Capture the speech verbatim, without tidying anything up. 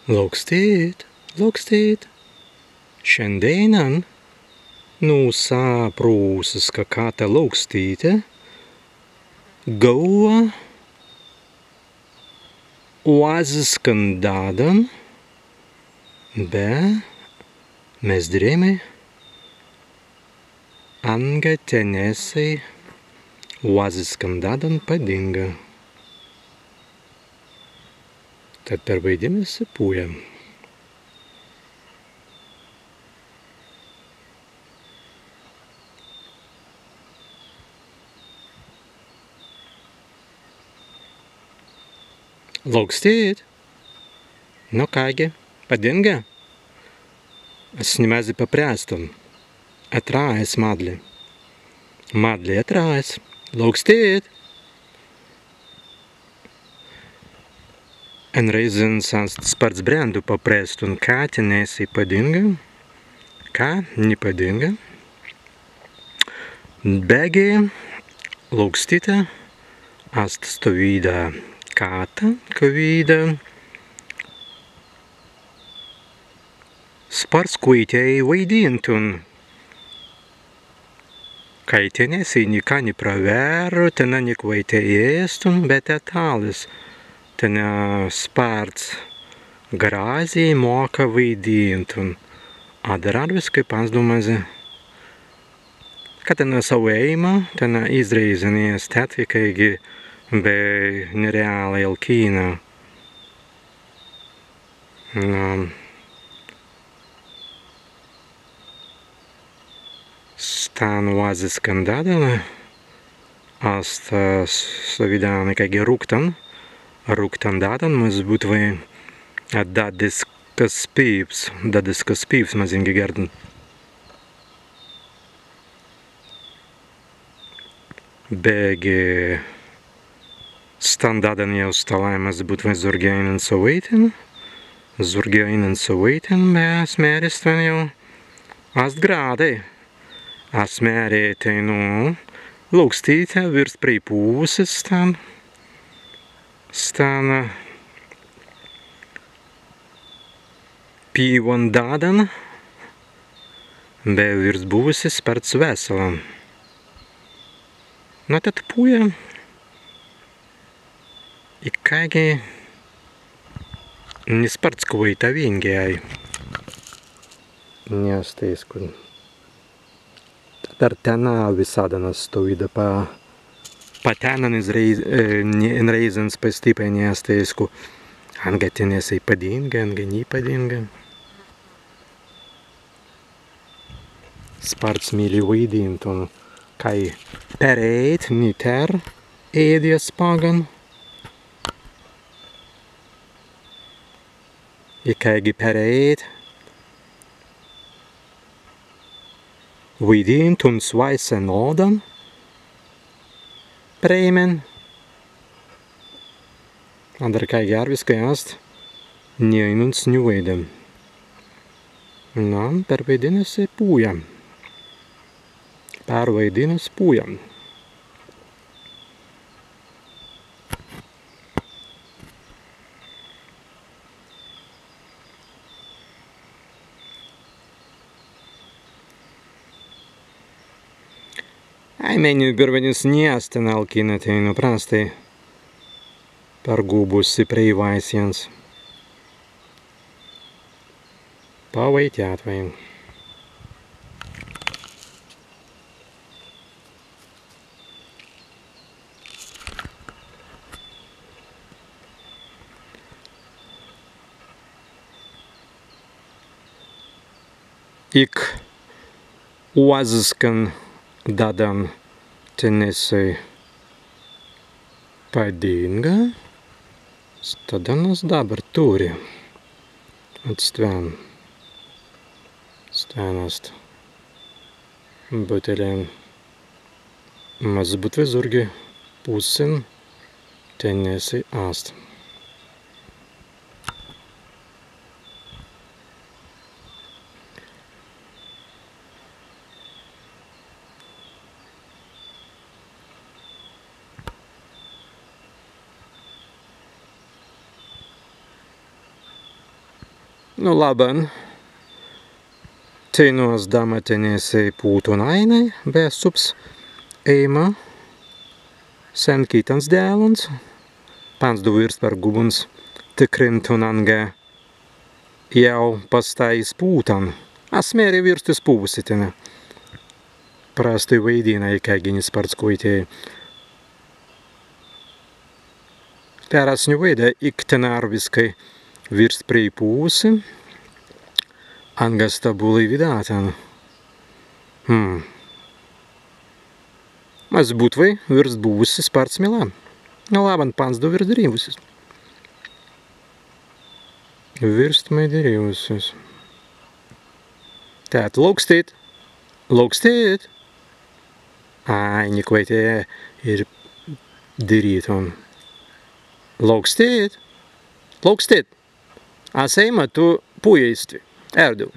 Laukstīt, laukstīt. Šandēinan nūsā prūsiska katā Laukstīte gāuwa wazziskan dadan, be mes dirēimai anga tenesei wazziskan dadan padīnga. Tēt perwaidinna si pūja. Laukstīt. Nu kāigi, padīnga? As ni mazzi paprestun. Etrāis madli. Madli etrāis. Laukstīt. En rēizans ast spārts brendu paprestun, ka tenesei padīnga, ka ni padīnga. Beggi Laukstīte ast stawīda katā, kawīda spārts kwaitēi waidīntun, kāi tenesei nika ni prawerru, tenā ni kwaitēi ēstun, be tēt tālis, tenā spārts grazzi mōka waidīntun. Adder arwiskai pazzi dumāi, ka tenā sawēima, tenā iz rēizan ēst tēt, kāigi bēi nereālai elkīna. Na, stan wazziskan dadan ast, ā, stawīdan kāigi rūktan, rūktan dadan, mazzi būtwei, ā, daddiskas pīws, daddiskas pīws mazīngi gērdan. Beggi stan dadan jāu stalāi mazzi būtwei zūrgi aīnan sawēitin, zūrgi aīnan sawēitin, be as mēri, stwen jāu ast grādai. As mēri, teinū Laukstīte wīrst prei pussis stan, stan pīwan dadan, be wīrst buwusi spārts wesela. Na, tēt pūja, ikāigi ni spārts kwaitawīngi, ai. Ni ast ēisku. Tēt tenā wisaddan ast stawīda pa, pa tennan iz rēiz-, ē, ni, en rēizans pastippai ni ast ēisku, anga tenesei padīnga, anga ni padīnga. Spārts mīli waidīntun, kāi perēit ni tēr ēdjas paggan. Ikāigi perēit waidīntun swāise nōdan prei men. Adder kāigi arwiskai ast, ni aīnunts ni waīda. Na, perwaidinna si pūja. Perwaidinna si pūja. Ai, mennei birwinins ni ast tenā elkīna, teinū prastai pergūbusi prei waisjans. Pawaitjātwei. Ik wazziskan dadan tenesei padīnga, staddan as dabber turri. Ast stwen. Stwen ast. Butelin. Mazzi būtwei zūrgi pussin tenesei ast. Nu labban. Teinū as dāma tenesei pūtun aīnai, be subs ēima sen kitans dēlans. Panzdau wīrst pergūbuns tikrintun anga jāu pastāi iz pūtan. As mēri, wīrst izpūwusi tene. Prastai waidīnai, kāigi ni spārts kwaitēi. Tēr as ni waīda, ik tēnti arwiskai wīrst preipūwusi. Anga sta būlai widātan. Hmm. Mazzi būtwei wīrst būwusi spārts milā. Nu labban, panzdau wīrst dirīwusis. Wīrst mai dirīwusis. Tēt, laukstīt! Laukstīt! Ai, ni kwaitēi īr dirītun. Laukstīt! Laukstīt! As ēima, tū pūjai stwi. Ērdiw.